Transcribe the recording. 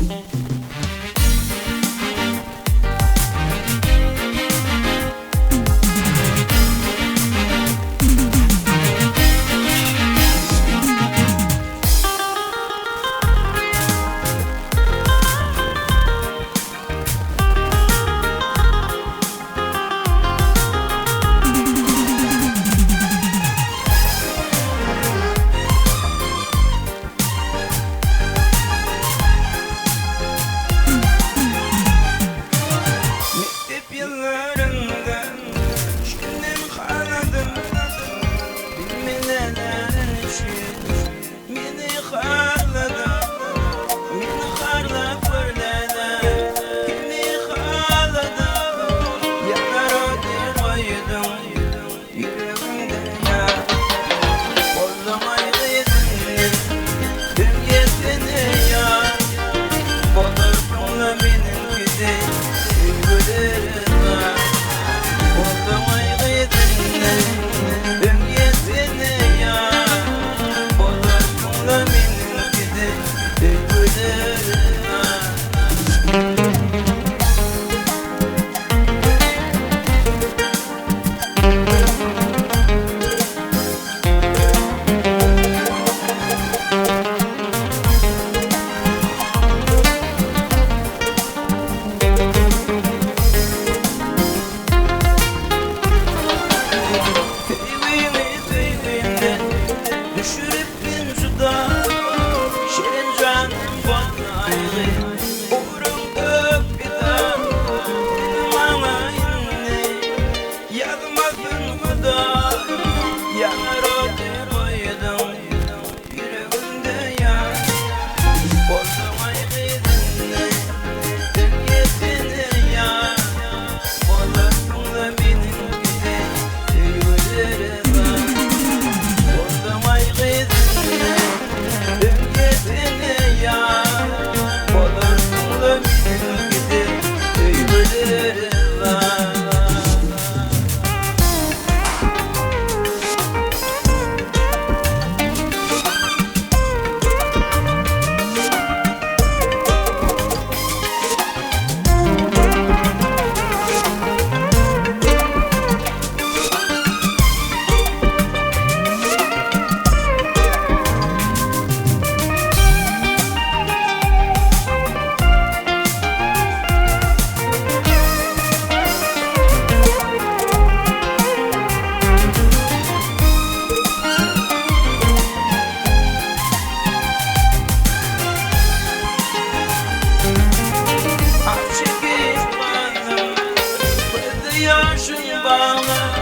Mekdep ýyllarynda şindem haladym, Bilmen näme üçin meni harladyň. Meni harlap gör näme, kimi haladyň. Ýanar ody goýduň ýüregimde ýar. Bolduň-aý gyzyndan dünýesine ýar. Bolarsyň-la meniňkide söýgülere zar. Bolduň-aý gyzyndan dünýesine ýar. Bolarsyň-la meniňkide söýgülere zar. Söýgüňi söýgimden düşüripdim juda, Şirin janym boldy aýgy, ugruň gök pida. Seni maňa indi ýazmasyn Hudaý, Ýanar ody goýduň ýüregimde ýar. Bolduň-aý gyz indi dünýesine ýar, Bolarsyň-la meniňkide söýgülere zar. Bolduň-aý gyz indi dünýesine ýar, Bolarsyň-la meniňkide söýgülere zar. Ah çekip ganym, gözde ýaşym baglar.